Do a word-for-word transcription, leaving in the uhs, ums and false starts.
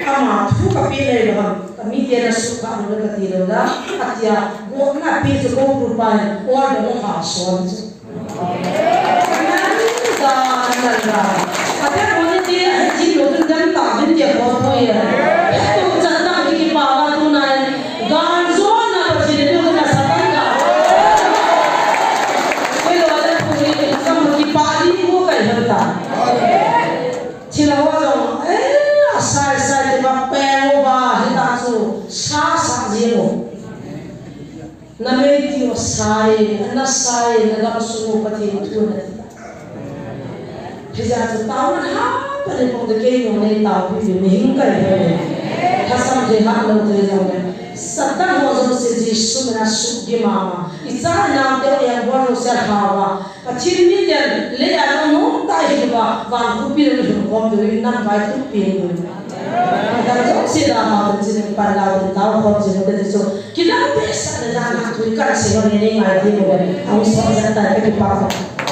Ama thu kapeh nailou ham, kamite na sukha lou kati lou da, atia, gotna pe chu ko group pa hin, order hung ha son chu. Nanda, nanda. Ate ko ni ti, he ji lo dun dan ta, din ti ko to ye. He to chan ta ki ki pa la tu nai. Gan zo na pa ji le tu na Satan ka. Ko lo da tu ni, sa ma ki pa di ko kai ta. Thil ho jong, eh, asai sai ti ma peng uva, hita chu, sa sa jing u. Na mei ti u sai, na sai, na gam sung u Pathen thu na ti. Hijeh chun taona ha, pa le pong de kei no nei tao pi pi, mi hing kai he. Thasam thei ha lo thei jong le. Satan ho jong se Jesu mina suk gi mama. I cha i nam te u yang bol lo se tha uva. Pathen miten, lei a nung nung tai hi uva, vangkhupi nung lhung khom diu, nampai thupi diu. Adang jouse dan a, Pathen in pan lau tin tao khom jing u te ti chu. Kidang behseh le dan a thu kan sei ho ne nei ngai diu ve. Ahung sot jeng tai, ka kipah.